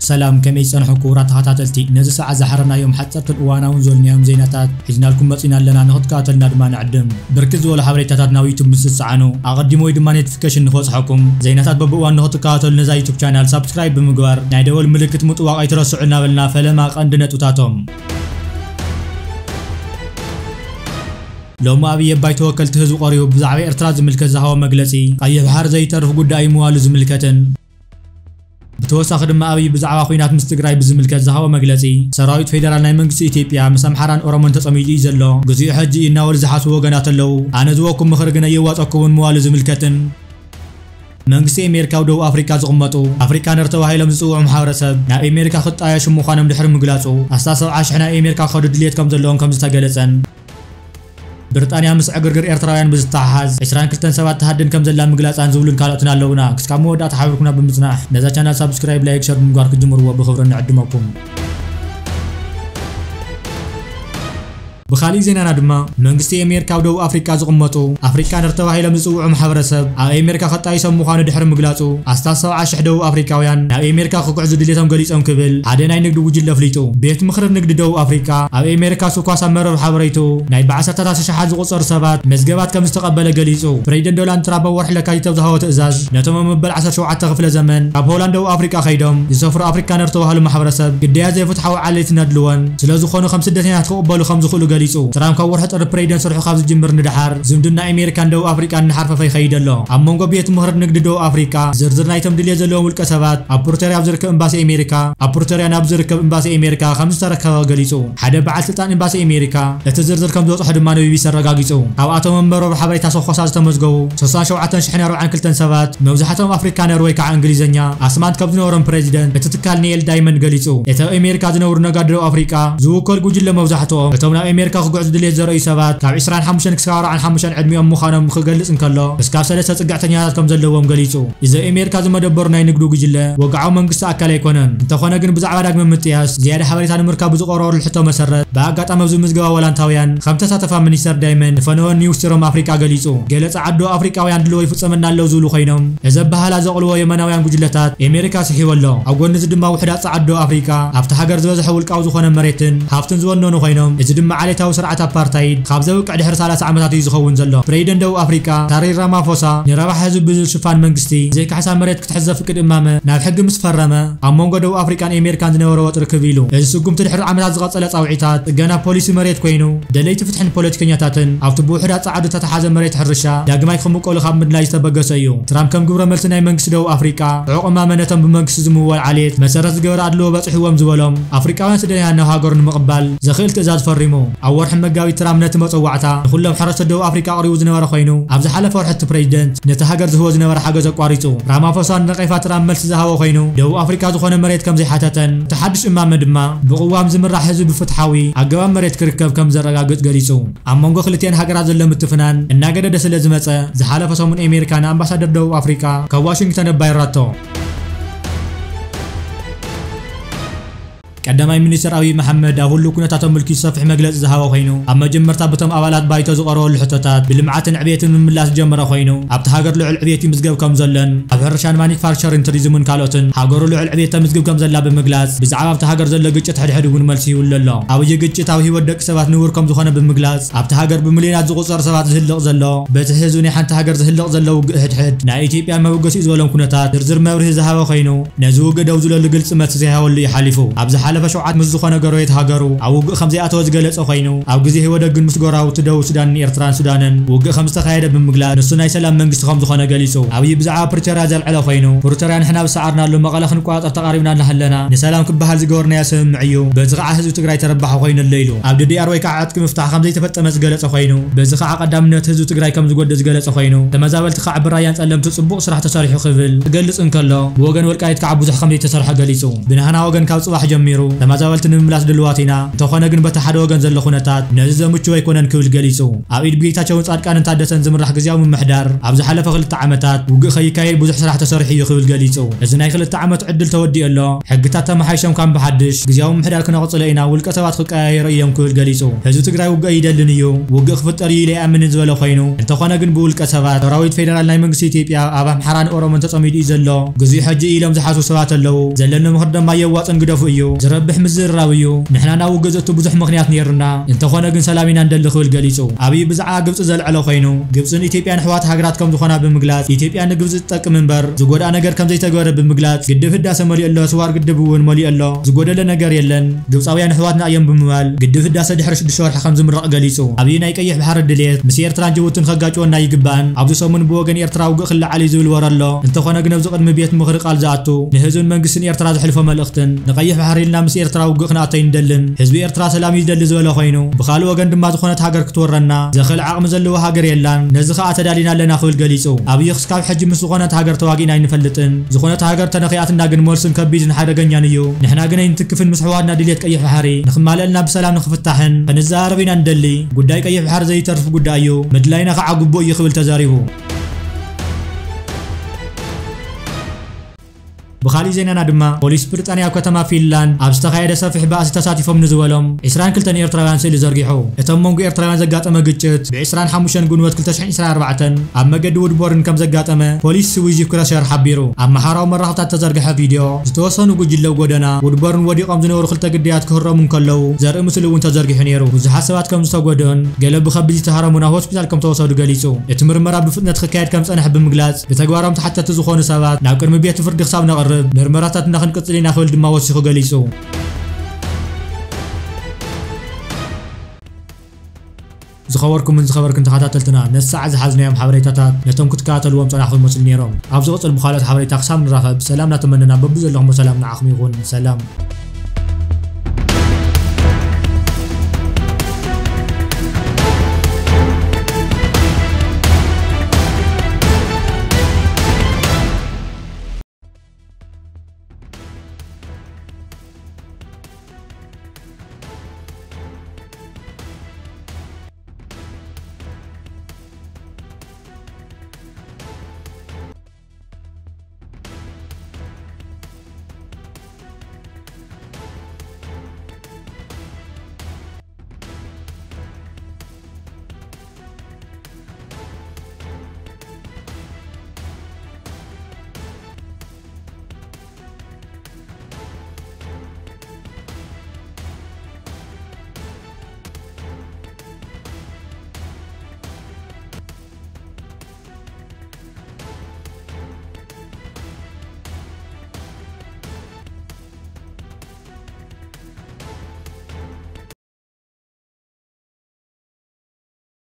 ሰላም፣ ከመይ ጸንሑ ክቡራት ተኸታተልቲ? ነዚ ሰዓት ዝሓረናዮም ሓጸርትን እዋናውን ዝበልናዮም ዜናታት ሒዝናልኩም መጺና ኣለና፣ ንኽትከታተልና ድማ ንዕድም። ብርክት ዝበሉ ሓበሬታታት ናብ ዩቱብ ምስ ትጸዓኑ፣ ኣቐዲሞ ወይ ድማ ኖቲፊኬሽን ንኽበጽሐኩም፣ ዜናታት በብእዋኑ ንኽትከታተሉ ነዛ ዩቱብ ቻናል ሳብስክራይብ ብምግባር ናይ ደወል ምልክት ምጥዋቕ ኣይትረስዑ እናበልና፣ ፈለማ ቀንዲ ነጥብታቶም። ሎሚ ኣብይ ኣብ ባይቶ ወከልቲ ህዝቢ ቀሪቡ ብዛዕባ ኤርትራ ዝምልከት ዝሃቦ መግለጺ፣ ቀይሕ ባሕሪ ዘይተርፍ ጉዳይ ምዋሉ ዝምልከትን፣ ብተወሳኺ ድማ ኣብይ ብዛዕባ ኲናት ምስ ትግራይ ብዝምልከት ዝሃቦ መግለጺ፣ ሰራዊት ፌደራል ናይ መንግስቲ ኢትዮጵያ ምስ ኣምሓራን ኦሮሞን ተጸሚዱ እዩ ዘሎ፣ ግዚኡ ሕጂ እዩ እናበሉ ዝሓስቡ ወገናት ኣለዉ። ኣነ ዝወኩም ምኽሪ ግን ኣየዋጸኩምን ምዋሉ ዝምልከትን፣ መንግስቲ ኣሜሪካ ኣብ ደቡብ ኣፍሪቃ ዝቕመጡ ኣፍሪካነር ተባሂሎም ዝጽውዑ ማሕበረሰብ ናብ ኣሜሪካ ክጣየሹ ምዃኖም ድሕሪ ምግላጹ፣ ኣስታት ሰብዓ ሽሕ ናይ ኣሜሪካ ክኸዱ ድልየት ከም ዘለዎም ከም ዝተገለጸን፣ ብሪጣንያ ምስ ዕግርግር ኤርትራውያን ብዝተሓሓዝ ዕስራን ክልተን ሰባት ትሃድን ከም ዘላ ምግላጻን ዝብሉን ካልኦትን ኣለዉና። ክስካብ መወዳእታ ሓቢርኩምና ብምጽናሕ ነዛ ቻናል ሳብስክራይብ፣ ላይክ፣ ሸር ብምግባር ክትጅምርዎ ብኽብሪ ንዕድመኩም። ብኻሊእ ዜናና ድማ መንግስቲ ኣሜሪካ ኣብ ደቡብ ኣፍሪቃ ዝቕመጡ ኣፍሪካነር ተባሂሎም ዝጽውዑ ማሕበረሰብ ኣብ ኣሜሪካ ከጣይሶም ምዃኑ ድሕሪ ምግላጹ ኣስታት ሰብዓ ሽሕ ደቡብ ኣፍሪካውያን ናብ ኣሜሪካ ክጉዕዙ ድሌቶም ገሊጾም ክብል ሓደ ናይ ንግዲ ጉጅለ ኣፍሊጡ። ቤት ምኽሪ ንግዲ ደቡብ ኣፍሪቃ ኣብ ኣሜሪካ ስኳስ ኣብ መርበብ ሓበሬቱ ናይ ብዓሰርተታት ኣሽሓት ዝቑጸሩ ሰባት መዝገባት ከም ዝተቐበለ ገሊጹ። ፕሬዚደንት ዶናልድ ትራምፕ ኣብ ወርሒ ለካቲት ኣብ ዝሃቦ ትእዛዝ ነቶም ኣብ መበል ዓሰርተ ሸውዓተ ክፍለ ዘመን ካብ ሆላንድ ደቡብ ኣፍሪቃ ከይዶም ዝሰፍሩ ኣፍሪካነር ዝተባህሉ ማሕበረሰብ ግዳያት ዘይፍትሓዊ ዓሌትን ኣድልዎን ስለ ዝኾኑ ከም ስደተኛታት ክቕበሉ ከም ዝኽእሉ ገሊጹ። ትራምፕ ካብ ወርሒ ጥሪ ፕሬዚደንት ስርሑ ካብ ዝጅምር ንደሓር ዝምድና ኣሜሪካን ደቡብ ኣፍሪቃን እናሓርፈፈ ይኸይድ ኣሎ። ኣብ መንጎ ቤት ምኽሪ ንግዲ ደቡብ ኣፍሪቃ ዝርዝር ናይቶም ድልየት ዘለዎም ውልቀ ሰባት ኣብ ፕሪቶርያ ኣብ ዝርከብ ኤምባሲ ኣሜሪካ ኣብ ፕሪቶርያ ናብ ዝርከብ ኤምባሲ ኣሜሪካ ከም ዝተረከበ ገሊጹ። ሓደ በዓል ስልጣን ኤምባሲ ኣሜሪካ እቲ ዝርዝር ከም ዝበጽሖ ድማ ንቢቢሲ ኣረጋጊጹ። ካብኣቶም ኣብ መርበብ ሓበሬታ ሰኾሳ ዝተመዝገቡ ስሳን ሸውዓተን ሽሕን ኣርባዓን ክልተን ሰባት መብዛሕትኦም ኣፍሪካነር ወይ ከዓ እንግሊዝኛ ኣስማት ከም ዝነበሮም ፕሬዚደንት እቲ ትካል ኒኤል ዳይመንድ ገሊጹ። እቲ ኣብ ኣሜሪካ ዝነብሩ ነጋዶ ደቡብ ኣፍሪቃ ዝውከል ጉጅለ መብዛሕትኦም እቶም ናብ ኣሜሪካ ክጉዕዙ ድሌት ዘርእዩ ሰባት ካብ ዕስራን ሓሙሽተን ክሳብ ኣርባዓን ሓሙሽተን ዕድሚኦም ምዃኖም ክገልጽ እንከሎ፣ እስካብ ሰለስተ ጽግዕተኛታት ከም ዘለዎም ገሊጹ። እዚ ኣብ ኣሜሪካ ዝመደበሩ ናይ ንግዱ ጉጅለ ወግዓዊ መንግስቲ ኣካል ኣይኮነን። እንተኾነ ግን ብዛዕባ ዳግመ ምጥያስ ዝያዳ ሓበሬታ ንምርካብ ብዝቐረበሉ ሕቶ መሰረት፣ ብኣጋጣሚ ኣብዚ ምዝገባ ሆላንዳውያን ከም ተሳተፋ ሚኒስተር ዳይመንድ ንፈነወ ኒውስ ሴሩም ኣፍሪቃ ገሊጹ። ገለ ጸዓዱ ኣፍሪቃውያን ድልዎ ይፍጸመና ኣለዉ ዝብሉ ኮይኖም፣ እዚ ኣበሃህላ ዘቕልዎ የማናውያን ጉጅለታት ኣሜሪካ ስሒቡ ኣሎ። ኣብ ጎኒ እዚ ድማ ውሑዳት ጸዓዱ ኣፍሪቃ ኣብቲ ሃገር ዝበዝሐ ውልቃዊ ዝኾነ መሬትን ሃፍትን ዝወነኑ ኮይኖም፣ እዚ ድማ ዓሌታዊ ስርዓት ኣፓርታይድ ካብ ዘብቅዕ ድሕሪ ሰላሳ ዓመታት እዩ ዝኸውን ዘሎ። ፕሬዚደንት ደቡብ ኣፍሪቃ ሳሪል ራማፎሳ ንረብሓ ህዝቢ ብዝብል ሽፋን መንግስቲ ዘይካሕሳ መሬት ክትሕዝ ዘፍቅድ እማመ ናብ ሕጊ ምስ ፈረመ፣ ኣብ መንጎ ደቡብ ኣፍሪቃን ኣሜሪካን ዝነበረ ወጥሪ ክብ ኢሉ። እዚ ስጉምቲ ድሕሪ ዓመታት ዝቐጸለ ጻውዒታት ጽገና ፖሊሲ መሬት ኮይኑ፣ ደለይቲ ፍትሕን ፖለቲከኛታትን ኣብቲ ብውሑዳት ጸዓዱ ዝተተሓዘ መሬት ሕርሻ ዳግማይ ክምቀሉ ካብ ምድላይ ዝተበገሰ እዩ። ትራምፕ ከም ግብረ መልሲ ናይ መንግስቲ ደቡብ ኣፍሪቃ ዕቑብ እማመ ነቶም ብመንግስቲ ዝምወል ዓሌት መሰረት ዝገበረ ኣድልዎ በጺሕዎም ዝበሎም ኣፍሪቃውያን ስደተኛታት ናብ ሃገሩ ንምቕባል ዘኽእል ትእዛዝ ፈሪሙ። ኣብ ወርሒ መጋቢት ትራምፕ ነቲ መጸዋዕታ ንኹሎም ሓረስቶት ደቡብ ኣፍሪቃ ኣቕሪቡ ዝነበረ ኮይኑ፣ ኣብ ዝሓለፈ ወርሒ እቲ ፕሬዚደንት ነቲ ሃገር ዝህቦ ዝነበረ ሓገዝ ኣቋሪጹ። ራማፎሳ ንነቐፌታ ትራምፕ መልሲ ዝሃቦ ኮይኑ፣ ደቡብ ኣፍሪቃ ዝኾነ መሬት ከም ዘይሓተተን እቲ ሓድሽ እማመ ድማ ብቅዋም ዝምራሕ ህዝቢ ብፍትሓዊ ኣገባብ መሬት ክርከብ ከም ዘረጋግጽ ገሊጹ። ኣብ መንጎ ክልቲአን ሃገራት ዘሎ ምትፍናን እናገደደ ስለ ዝመጸ፣ ዝሓለፈ ሰሙን ኣሜሪካ ንኣምባሳደር ደቡብ ኣፍሪቃ ካብ ዋሽንግተን ኣባሪራቶ። ቀዳማይ ሚኒስተር ኣብይ መሓመድ ኣብ ህሉው ኩነታት ኣመልኪቱ ሰፊሕ መግለጺ ዝሃበ ኮይኑ፣ ኣብ መጀመርታ በቶም ኣባላት ባይቶ ዝቐረበሉ ሕቶታት ብልምዓትን ዕብየትን ምምላስ ዝጀመረ ኮይኑ፣ ኣብታ ሃገር ልዑል ዕብየት ይምዝገብ ከም ዘሎን ኣብ ሕርሻን ማኒፋክቸሪንግ፣ ቱሪዝምን ካልኦትን ሃገሩ ልዑል ዕብየት ተምዝግብ ከም ዘላ ብምግላጽ፣ ብዛዕባ ኣብታ ሃገር ዘሎ ግጭት ሕድሕድ እውን መልሲ ይህብሉ ኣሎ። ኣብይ ግጭት ኣብ ህይወት ደቂ ሰባት ንቡር ከም ዝኾነ ብምግላጽ፣ ኣብታ ሃገር ብሚልዮናት ዝቑጸሩ ሰባት ዝህልቕ ዘሎ፣ በቲ ህዝቢ ናይ ሓንቲ ሃገር ዝህልቕ ዘሎ ውግእ ሕድሕድ ናይ ኢትዮጵያ መበገሲኡ ዝበሎም ኩነታት ዝርዝር መብርሂ ዝሃበ ኮይኑ፣ ነዚ ውግእ ደው ዝብለሉ ግልጺ መልሲ ዘይሃበሉ እዩ ሓሊፉ። ኣብ ዝሓለፈ ሸውዓተ ምስ ዝኾነ ጎረቤት ሃገሩ ኣብ ውግእ ከም ዘይኣተወ ዝገለጸ ኮይኑ፣ ኣብ ግዜ ህወደግ ግን ምስ ጎረባብቲ ደቡብ ሱዳንን ኤርትራን ሱዳንን ውግእ ከም ዝተኻየደ ብምግላጽ፣ ንሱ ናይ ሰላም መንግስቲ ከም ዝኾነ ገሊጹ። ኣብይ ብዛዕባ ፕሪቶርያ ዘልዐለ ኮይኑ፣ ፕሪቶርያ ንሕና ብሰዓርናሉ መቐለ ክንቆጻጸር ተቓሪብና እናሃለና ንሰላም ክበሃል ዝገበርናዮ ስምምዕ እዩ። በዚ ከዓ ህዝቢ ትግራይ ተረባሒ ኮይኑ ኣሎ ኢሉ። ኣብ ዲ ዲ ኣር ወይ ከዓ ዕጥቂ ምፍታሕ ከም ዘይተፈጸመ ዝገለጸ ኮይኑ፣ በዚ ከዓ ቀዳምነት ህዝቢ ትግራይ ከም ዝጎድእ ዝገለጸ ኮይኑ፣ ተመዛበልቲ ከዓ ብራያን ጸለምቲ ጽቡቕ ስራሕ ተሰሪሑ ክብል ክገልጽ እንከሎ፣ ብወገን ወልቃይት ከዓ ብዙሕ ከም ዘይተሰርሐ ገሊጹ። ብናህና ወገን ካብ ጽባሕ ጀሚሩ ተመዛበልቲ ንምምላስ ድልዋት ኢና፣ እንተኾነ ግን በቲ ሓደ ወገን ዘሎ ኩነታት ነዚ ዘምችው ኣይኮነን ክብል ገሊጹ። ኣብ ኢድ ብጌታቸውን ጻድቃንን ታደሰን ዝምራሕ ግዝያዊ ምምሕዳር ኣብ ዝሓለፈ ክልተ ዓመታት ውግእ ከይካየድ ብዙሕ ስራሕ ተሰሪሑ እዩ ክብል ገሊጹ። እዚ ናይ ክልተ ዓመት ዕድል ተወዲኡ ኣሎ። ሕግታት ተመሓይሾም ከም ብሓድሽ ግዝያዊ ምምሕዳር ክነቕጽሎ ኢና፣ ውልቀ ሰባት ክቀያየሩ እዮም ክብል ገሊጹ። ህዝቢ ትግራይ ውግእ ኣይደልን እዩ። ውግእ ክፍጠር እዩ ኢለ ኣይኣምንን ዝበለ ኮይኑ፣ እንተኾነ ግን ብውልቀ ሰባት ሰራዊት ፌደራል ናይ መንግስቲ ኢትዮጵያ ኣብ ኣምሓራን ኦሮሞን ተጸሚዱ እዩ ዘሎ። ግዜኡ ሕጂ እዩ ኢሎም ዝሓስቡ ሰባት ኣለዉ። ዘለኒ ምኽሪ ድማ የዋጽን ግደፉ እዩ። ዝረብሕ ምዝርራብ እዩ። ንሕና ናብ ውግእ ዘእቱ ብዙሕ ምኽንያት ነይሩና። እንተኾነ ግን ሰላም ኢና ንደሊ ክብል ገሊጹ። ኣብይ ብዛዕባ ግብጺ ዘልዐሎ ኮይኑ፣ ግብጽን ኢትዮጵያን ኣሕዋት ሃገራት ከም ዝኾና ብምግላጽ፣ ኢትዮጵያ ንግብጺ ትጠቅም እምበር ዝጎድኣ ነገር ከም ዘይተገበረ ብምግላጽ፣ ግድብ ህዳሰ መሊኡ ኣሎ፣ ስዋር ግድብ እውን መሊኡ ኣሎ፣ ዝጎደለ ነገር የለን፣ ግብጻውያን ኣሕዋትና እዮም ብምባል፣ ግድብ ህዳሰ ድሕሪ ሽዱሽተ ወርሒ ከም ዝምረቕ ገሊጹ። ኣብይ ናይ ቀይሕ ባሕሪ ድሌት ምስ ኤርትራን ጅቡትን ከጋጭወና ይግባእን፣ ኣብዚ ሰሙን ብወገን ኤርትራ ውግእ ክለዓል እዩ ዝብል ወረ ኣሎ። እንተኾነ ግን ኣብዚ ቅድሚ ቤት ምኽሪ ቃል ዝኣቱ፣ ንህዝብን መንግስትን ኤርትራ ዘሕልፎ መልእኽትን፣ ንቀይሕ ባሕሪ ኢልና ምስ ኤርትራ ውግእ ክንኣቶ ኣይንደልን። ህዝቢ ኤርትራ ሰላም እዩ ዝደሊ ዝበለ ኮይኑ፣ ብኻልእ ወገን ድማ ዝኾነት ሃገር ክትወረና ዘኽእል ዓቕሚ ዘለዎ ሃገር የላን። ነዚ ኸኣ ተዳሊና ኣለና ክብል ገሊጹ። ኣብይ ክስካብ ሕጂ ምስ ዝኾነት ሃገር ተዋጊእና ኣይንፈልጥን። ዝኾነት ሃገር ተነኺኣትና ግን መልሱን ከቢድን ሓደገኛን እዩ። ንሕና ግን ኣይንትክፍን፣ ምስ ኣሕዋትና ድሌት ቀይሕ ባሕሪ ንኽማልአልና ብሰላም ንኽፍታሕን ክንዘራረብ ኢና ንደሊ። ጉዳይ ቀይሕ ባሕሪ ዘይተርፍ ጉዳይ እዩ። ምድላይና ኸዓ ግቡእ እዩ ክብል ተዛሪቡ። ብኻሊእ ዜናና ድማ፣ ፖሊስ ብሪጣንያ ኣብ ከተማ ፊንላንድ ኣብ ዝተኻየደ ሰፊሕ ባእሲ ተሳቲፎም ንዝበሎም ዒስራን ክልተን ኤርትራውያን ስእሊ ዘርጊሑ። እቶም መንጎ ኤርትራውያን ዘጋጠመ ግጭት ብ ዒስራን ሓሙሽተን ግንቦት ክልተ ሽሕን ዒስራን ኣርባዕተን ኣብ መገዲ ውድቦርን ከም ዘጋጠመ ፖሊስ ስዊዚ ክረሸር ሓቢሩ። ኣብ ማሕበራዊ መራኸብታት ተዘርግሐ ቪድዮ፣ ዝተወሰኑ ጉጅለ ጎደና ውድቦርን ወዲቖም ዝነበሩ ክልተ ግዳያት ክህረሙ እንከለዉ ዘርኢ ምስሊ እውን ተዘርጊሑ ነይሩ። ብዙሓት ሰባት ከም ዝተጎድኡን ገለ ብኸቢድ ዝተሃረሙ ናብ ሆስፒታል ከም ተወሰዱ ገሊጹ። እቲ ምርመራ ብፍጥነት ክካየድ ከም ዝጸንሐ ብምግላጽ፣ ብተግባሮም ተሓተቲ ዝኾኑ ሰባት ናብ ቅድሚ ቤት ፍርዲ ክሳብ ነቕርብ፣ ምርመራታትና ክንቅጽል ኢና ክብል ድማ ወሲኹ ገሊጹ። ዝኸበርኩምን ዝኸበርክን ተኸታተልትና፣ ነዚ ሰዓት ዝሓዝናዮም ሓበሬታታት ነቶም ክትከታተልዎም ጸናሕኩም ይመስሉ ነይሮም። ኣብ ዝቕጽል ብኻልኦት ሓበሬታ ክሳብ ንራኸብ፣ ሰላም እናተመነና፣ በብዘለኹሞ ሰላም ንዓኹም ይኹን። ሰላም።